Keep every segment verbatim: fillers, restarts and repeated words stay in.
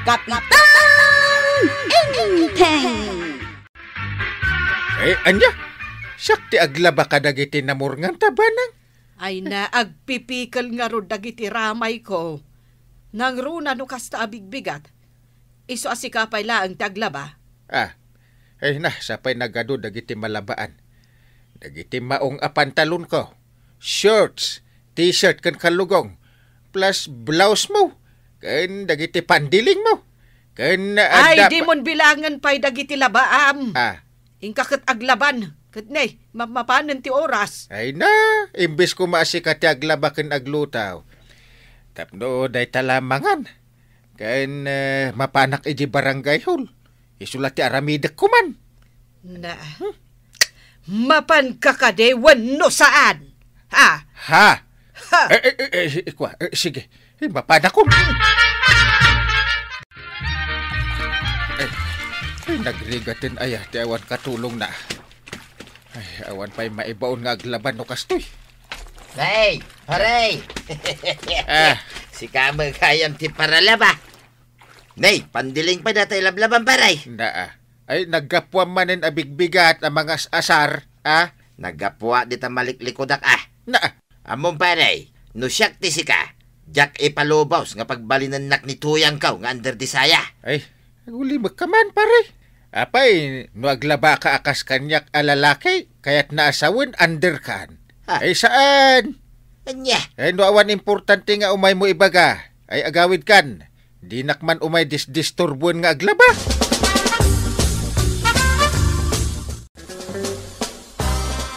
Kapitan Enteng! Eh, ania? Siak ti aglaba kadagiti namurnganta, Banang? Ay na, agpipikel ngarud dagiti ramayko. Nangruna no kasta a bigbigat. Isu a sika pay laeng ti aglaba. Ah, ay na, sapay nagadu dagiti malabaan. Dagiti maong a pantalonko, shorts, t-shirt ken kallugong, plus blouse mo, ken dagiti pandiling mo, ken Ay, adda di pa- mon bilangen pay dagiti labaam. Ah. Inka ket aglaban, ket ne, ma-, mapanen ti oras. Ay na, imbes koma a sika ti aglaba ken aglutaw. Tapno dayta la mangan, ken, eh, mapanak iti barangay hall. Isu la ti aramidek koman. Na, mapan ka kadi wenno saan? Ha? Ha? Ha? Eh, eh, eh, eh, si-, ikwa, eh, sige. Eh, mapanakon. Eh, eh, nagrigaten aya ti awan katulongna. Ay, awan pay maibaon nga aglaban no kastoy. Hey, pare! Ah. Sika met gayam ti paralaba. Nay, pandiling pay dayta ilablaban, pare. Naa. Ay, naggapuam manen a bigbigat a mangas-asar, ah? Naggapuak dita maliklikudak, ah. Naa. Ammom, pare, no siak ti sika, diak ipalubos nga pagbalinennak ni tuyangko nga under the saya. Ay, agulimekka man, pare. Apay, no aglabaka a kas kaniak a lalaki, kayatna a sawen underkan. Ha? Ay, saan? Ania? Ay, no awan importante nga umaymo ibaga, ay agawidkan. Dinak man umay disdisturbuen nga aglaba.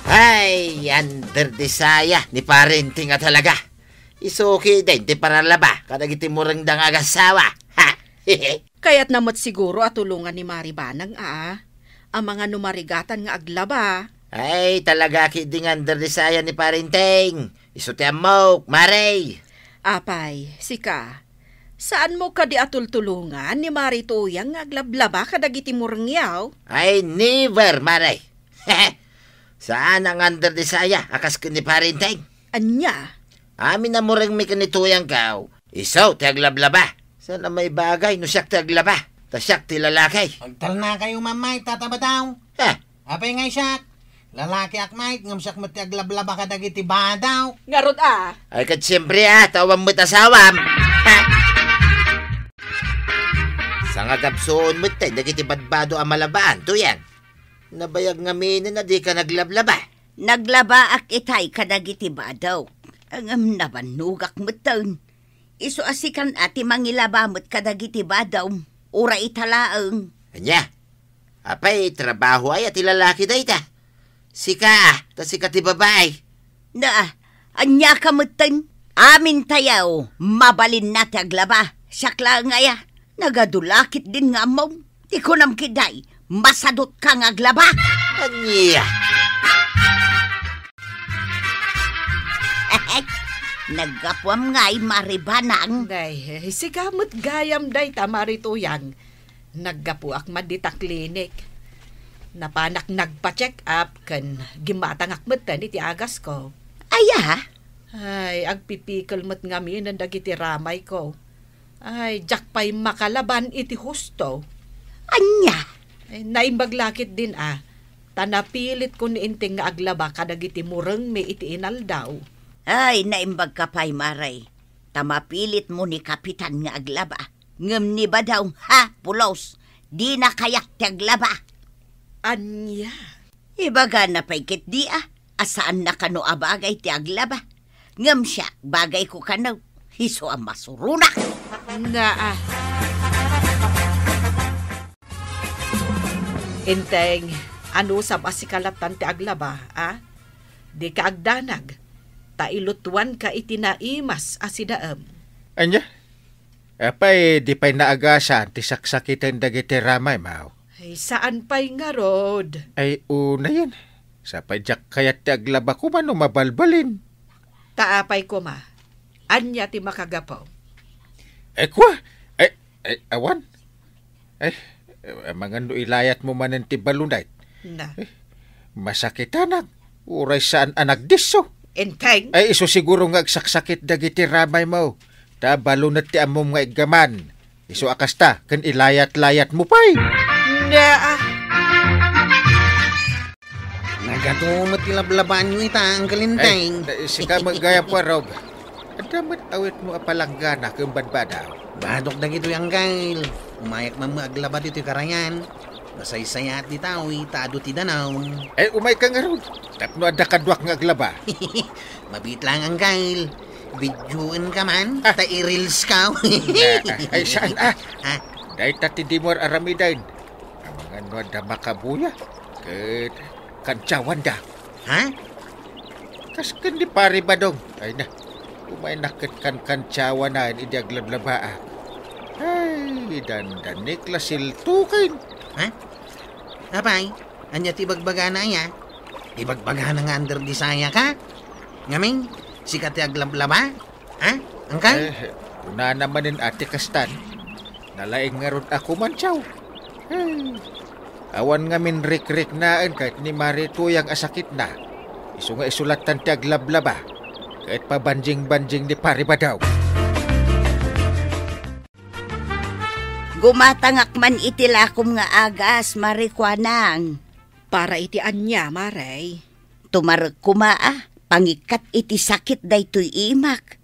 Hay, under the saya ni Pare Enteng a talaga. Isu ketdin ti paralaba kadagiti murengda nga agasawa. Ha? Kayatna met siguro a tulongan ni Mari Banang, a, amangan no marigatan nga aglaba. Ay, talaga ketdi nga under the saya ni Pare Enteng. Isu ti ammok, Mari. Apay, sika, saanmo kadi a tultulongan ni Mari Tuyang nga aglablaba kadagiti murengyo? Ay, never, Mari. Saan nga under the saya a kas ken ni Pare Enteng. Ania? Amin a murengmi ken ni Tuyangko, isu ti aglablaba. Saan a maibagay no siak ti aglaba, ta siak ti lalaki. Agtalnakayo, Mamay, Tata Badaw. Ha? Apay ngay siak? Lalakiak met, ngem siak met ti aglablaba kadagiti bado. Ngarud a? Ay, ket siempre a, ta awan met asawam. Sangagapsuon met tay dagiti badbado a malabaan, Tuyang. Nabayag ngaminen a dika naglablaba. Naglabaak itay kadagiti bado. Ngem nabannogak metten. Isu a sikan a ti mangilaba met kadagiti bado. Uray ita laeng. Ania? Apay, trabaho aya ti lalaki dayta? Sika, ta sika ti babai. Na, ania ka metten? Amin tayo, mabalinna ti aglaba. Siak laeng aya. Nagadu la ketdin nga ammom. Ti kunam ketdi, masadutka nga aglaba. Ania? Naggapuam ngay, Mari Banang. Nay, sika met gayam dayta, Mari Tuyang. Naggapuak man dita klinik. Napanak nagpa-check up ken gimmatangak metten iti agasko. Aya? Ay, agpipikel met ngaminen dagiti ramayko. Ay, diak pay makalaban iti husto. Ania? Ay, naimbag la ketdin a, ta napilitko ni Enteng nga aglaba kadagiti murengmi iti inaldaw. Ay, naimbagka pay, Mari. Ta mapilitmo ni Kapitan nga aglaba. Ngem ni Badaw, ha, pulos, dina kayat ti aglaba. Ania? Ibagana pay ketdi a, a saanna kano a bagay ti aglaba. Ngem siak, bagayko kano, isu a masuronak. Naa. Enteng, anusam a sika lattan ti aglaba, a? Dika agdanag, ta ilutuanka iti naimas a sidaem. Ania? Apay, di pay naagasan ti saksakiten dagiti ramaymo? Ay, saan pay ngarud? Ay, unayen. Sapay diak kayat ti aglaba koma no mabalbalin. Ta apay koma? Ania ti makagapu? Ay, kwa? Ay, ay, awan. Ay, amangan no ilayatmo manen ti balunayt. Na. Ay, masakitanak. Uray saan a nagdisso. Enteng? Ay, isu siguro nga agsaksakit dagiti ramaymo. Ta balunet ti ammom nga iggaman. Isu a kasta, ken ilayat-layatmo pay. Nia, ah. Nagadu met ti lablabaanyo ita, Uncle Ay, Enteng. Eh, sika met gayam, Warog. Adda met awitmo a palanggana ken badbada. Badok dagitoy, Uncle. Umayak man met aglaba ditoy karayan. Nasaysayaat dita, uy, ta adu ti danum. Eh, umayka ngarud. Tapno adda kaduak nga aglaba. Mabiit laeng, Uncle. Videoenka man, Ah. ta i-reels ka. Na, ay, saan, ah? Ha? Dayta ti dimo ar-aramiden. Amangan no adda makabuya. Ket kantiawanda. Ha? Kas ken ni Pari Badong. Ay na, umaynak ket kankantiawanan idi aglablabaak. Ay, dandanik la siltuken. Ha? Apay, ania ti ibagbagana aya? Ibagbagana nga under the saya ka? Ngamin, sika ti aglablaba? Ha? Angkal? Eh, kunana manen a ti kastan. Nalaing ngarud a kumantiaw. Ay, awan ngamin rikriknaen ket ni Mari Tuyang a sakitna. Isu nga isu lattan ti aglablaba. Ket pabanjing-banjing ni Pari Badaw. Gumatangak man iti lakom nga agas, Mari Kuanang. Para iti ania, Mari? Tumarek koma a, pangikkat iti sakit daytoy imak.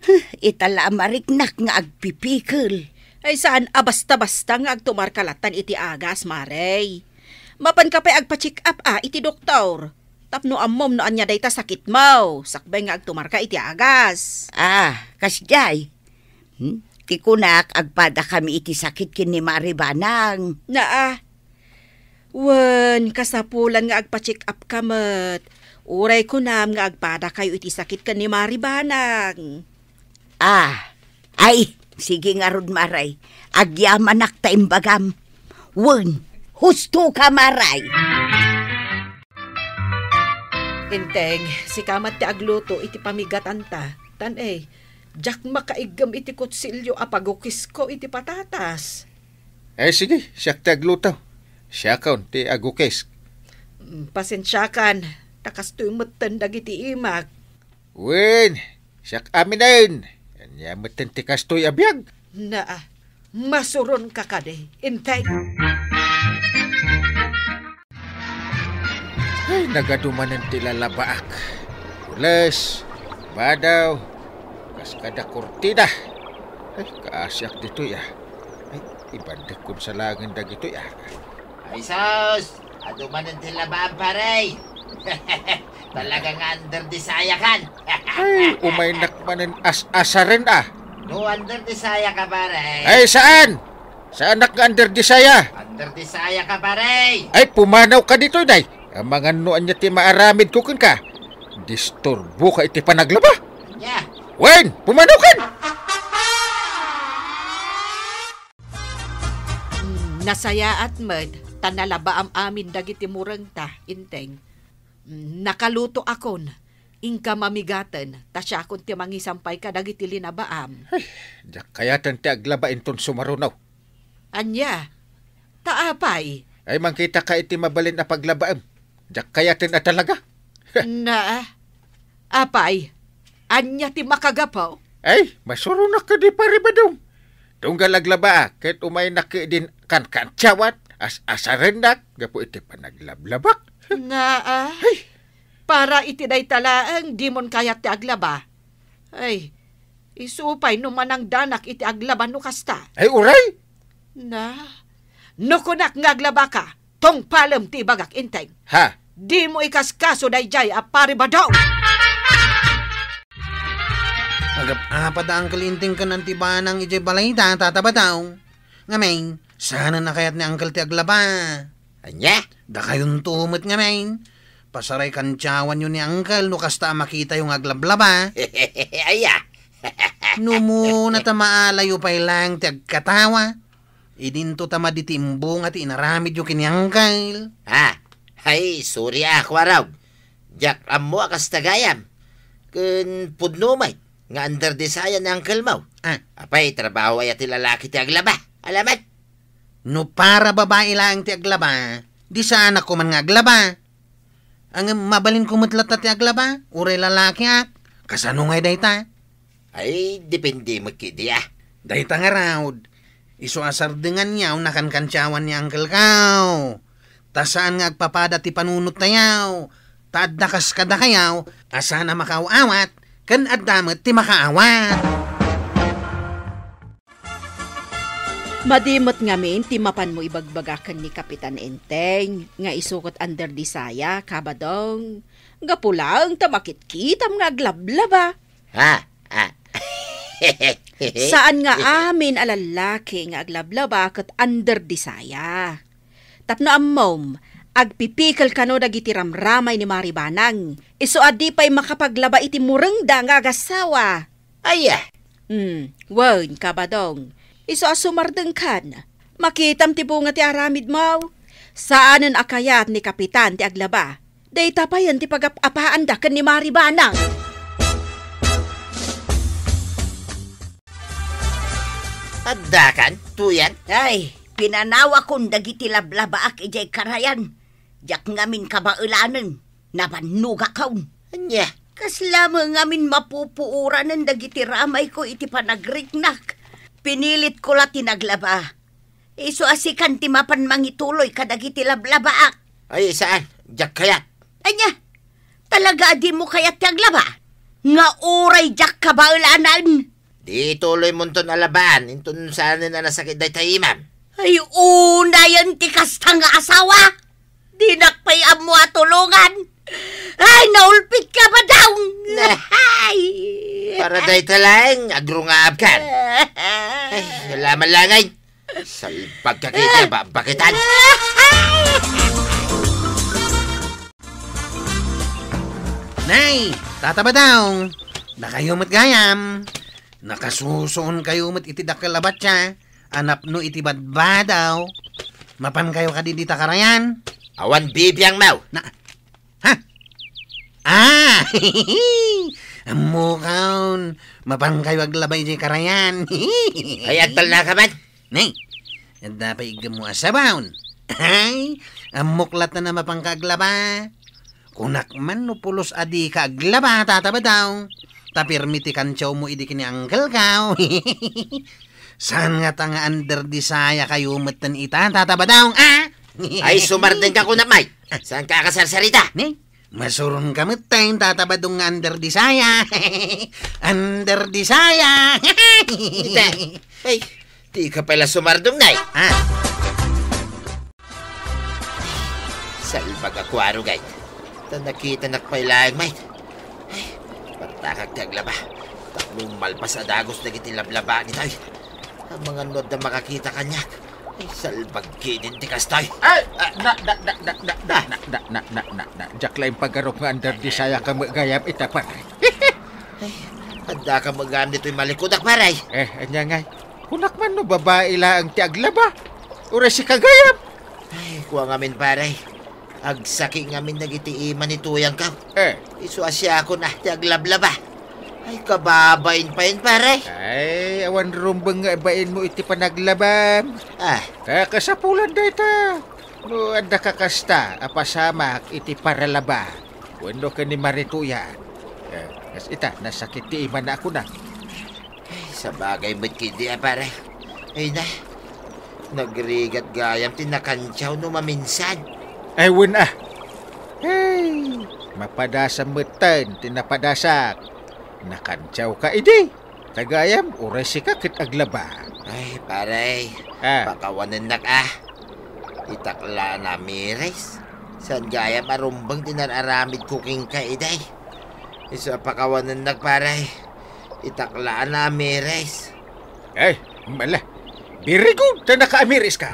Huh, ita la a mariknak nga agpipikel. Ay, saan a basta-basta nga agtumarka lattan iti agas, Mari. Mapanka pay agpa-check up a iti doktor. Tapno ammom no ania dayta sakitmo, sakbay nga agtumarka iti agas. Ah, kasdiay. Hmm? Ti kunak, agpadakami iti sakit ken ni Mari Banang. Naa. Wen, kasapulan nga agpa-check up ka met. Uray kunam nga agpadakayo iti sakit ken ni Mari Banang. Ah, ay, sige ngarud, Maray. Agyamanak ta imbagam. Wen, husto ka, Maray. Inteng, sika met ti agluto iti pamigatanta. Tan, eh, diak makaiggem iti kutsilio a pagukisko iti patatas. Eh, sige, siak ti agluto. Siakon ti agukis. Mm, pasensiakan, ta kastoy metten dagiti imak. Wen, siak aminen. Ania metten ti kastoy a biag? Naa, masuronka kadi, Inteng. Ay, nagadu manen ti lalabaak. Pules, badaw, kas kada kurtina. Ay, kaasiak ditoy, ah. Ay, ibandekkon sa laengen dagitoy, ah. Ay, sus! Adu manen ti labaam, pare. Talaga nga under the saya kan. Ay, umaynak manen as-asaren, ah. No under the saya ka, pare. Ay, saan? Saanak nga under the saya? Under the saya ka, pare. Ay, pumanaw ka ditoy, day. Amangan no ania ti maaramid ko kenka. Disturbo ka iti panaglaba. Ania? Wen, pumanaw kan! Mm, nasayaat met, ta nalabaam amin dagiti murengta, Inteng. Mm, nakaluto akon, inka mamigaten, ta siakon ti mangisampay kadagiti linabaam. Ay, diak kayaten ti aglaba inton sumaruno. Ania? Ta apay? Ay, mangkita ka iti mabalin a paglabaem. Diak kayaten a talaga. Na, apay? Ania ti makagapu? Ay, masuronak kadi, Pare Badong. Tunggal aglabaak, ket umaynak idin kankantiawat, as-asarennak, gapu iti panaglablabak. Naa. Ay. Para iti dayta laeng, dimon kayat ti aglaba. Ay, isu pay no manangdanak iti aglaba no kasta. Ay, uray! Na, no kunak nga aglabaka, tungpalem ti ibagak, Inteng. Ha? Dimo ikaskaso daydiay a Pare Badong. Agap-apad a Uncle Inteng ken Auntie Banang idiay balayda, Tata Badong. Ngamin, saanen a kayat ni Uncle ti aglaba. Ania? Dakayonto met ngamin. Pasaray kantiawanyo ni Uncle no kasta a makitayo nga aglablaba. Aya? No umuna ta maalayo pay laeng ti agkatawa. Idinto ta madi ti imbunga ti inaramidyo ken ni Uncle. Ha? Ay, sorry a, Kuarog. Diak ammo a kasta gayam. Ken pudno met nga under the saya ni Uncle mo. Ah. Apay, trabaho aya ti lalaki ti aglaba? Alamet? No para babai laeng ti aglaba, di saanak ko man nga aglaba. Ngem mabalinko met latta ti aglaba, uray lalakiak. Kasano ngay dayta? Ay, depende met kadi, ah. Dayta nga raud, Isu a sardenganyo, nakankantiawan ni Uncle Kao. Ta saan nga agpapada ti panunottayo. Ta adda kas kadakayo a saan a makaaw-awat, ken adda met ti makaawat. Madi met ngamin ti mapanmo ibagbaga ken ni Kapitan Enteng nga isu ket under desaya, Kabadong. Gapu laeng ta makitkitam nga aglablaba. Ha? Ah. Saan nga amin a lallaki nga aglablaba ket under desaya. Tapno ammom, agpipikel kano dagiti ramramay ni Mari Banang. Isu a di pay makapaglaba iti murengda nga agasawa. Aya. Hmm, wen, Kabadong. Isu a sumardengkan. Makitam ti bunga ti aramidmo. Saanen a kayat ni Kapitan ti aglaba. Dayta payen ti pagap-apaanda ken ni Mari Banang. Addakan, Tuyang? Ay, pinanawakon dagiti lablabaak idiay karayan. Diak ngamin kabaelanen. Nabannogakon. Ania? Kasla met ngamin mapupuoranen dagiti ramayko iti panagriknak. Pinilitko la ti naglaba. Isu a sikan ti mapan mangituloy kadagiti lablabaak. Ay, saan? Diak kayat. Ania? Talaga a dimo kayat ti aglaba? Nga uray diak kabaelanen? Di ituloymonton a labaan, inton saanen a nasakit dayta imam. Ay, unayen ti kasta nga asawa! Dinak pay ammo a tulongan! Ay, naulpit ka, Badong! Ne. Ay! Para dayta laeng, agrungaabkan. Ay, alaman langay. Salbag ka kay babakitan. Nay, Tata Badong, dakayo met gayam. Nakasusuon kayo met iti dakkel a batsa. A napno iti badbadaw. Mapan kayo kadi dita karayan? Awan bibiangmo. Na, ha? Ah! Ammokon, mapan kayo aglaba iti karayan. Ay, agtalnaka man. Nay, adda pay iggemmo a sabaon. Ay, ammok latta a mapanka aglaba. Kunak man no pulos a dika aglaba, Tata Badong. Ta pirmi ti kantiawmo idi ken ni Uncle Kao. Saan ngata nga under desaya kayo metten ita, Tata Badong, a? Ay, sumardengka kunak, May. Saanka a kasarsarita? Ne? Masuronka metten, Tata Badong, nga under desaya. Under desaya. Ita. Ay, dika pay la sumardong, Nay. Ah. Salbag a kuaro, gay. Ta nakitanak pay laeng, May. Ay, partakak ti aglaba. Tapno malpas a dagus dagiti lablaba ditoy. Amangan no adda makakita kaniak. Ay, salbag ketdin ti kastoy. Ay, ah, na, na, na, na, na, na, na, na, na, na, na, na. Diak la impagarup nga under desaya ka met gayam ita, pare. Ay, adda ka met gayam ditoy malikudak, pare. Eh, ania ngay? Kunak man no babai laeng ti aglaba. Uray sika gayam. Ay, kua ngamin, pare. Agsaki ngamin dagiti ima ni Tuyang Kao. Eh. Isu a siakon a ti aglablaba. Ay, kababain payen, pare. Ay, awan rumbeng nga ibainmo iti panaglabam. Ah. Kakasapulan dayta. No adda ka kasta a pasamak iti paralaba wenno ken ni Mari Tuyang. Eh, kas ita, nasakit ti imana a kuna. Ay, sabagay met ketdi a, pare. Ay na, nagrigat gayam ti nakantiaw no maminsan. Ay, wen a. Ay, mapadasam metten ti napadasak. Nakantiawka idi. Ta gayam, uray sika ket aglaba. Ay, pare. Ah. Pakawanennak a. Itak la a namiris. Saan gayam a rumbeng ti nararamidko kenka idi. Isu a pakawanennak, pare. Itak la a namiris. Ay, mala. Very good, ta nakaamiris ka.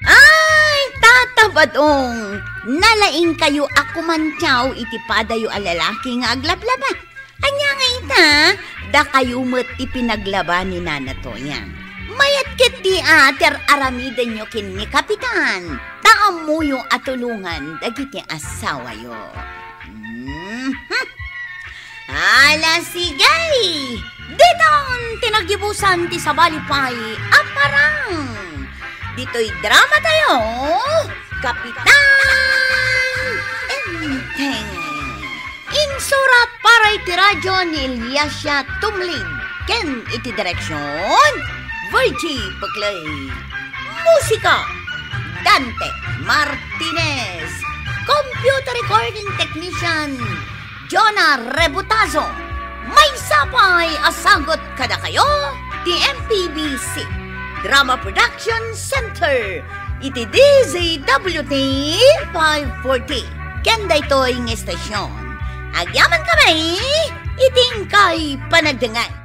Ay, Tata Badong, nalaingkayo a kumantiaw iti padayo a lalaki nga aglablaba. Ania nga ita, dakayo met ti pinaglaba ni Nana Toyang. Mayat ketdi a ti ar-aramidenyo ken ni Kapitan, ta ammoyo a tulongan dagiti asawayo. Mhm. Ala, sige! Ditan ti nagibusan ti sabali pay a parang. Ditoy drama tayo, Kapitan Enteng. Insurat para iti radyo ni Eliasia Tumlid. ken iti direksion, Virgie Pecley. Musika, Dante Martinez. Computer recording technician, Jonah Rebutazo. Maysa pay a sagut kadakayo ti M P B C Drama Production Center iti D Z W T five forty. Ken daytoy nga estasion, agyamankami iti inkay panagdengngeg.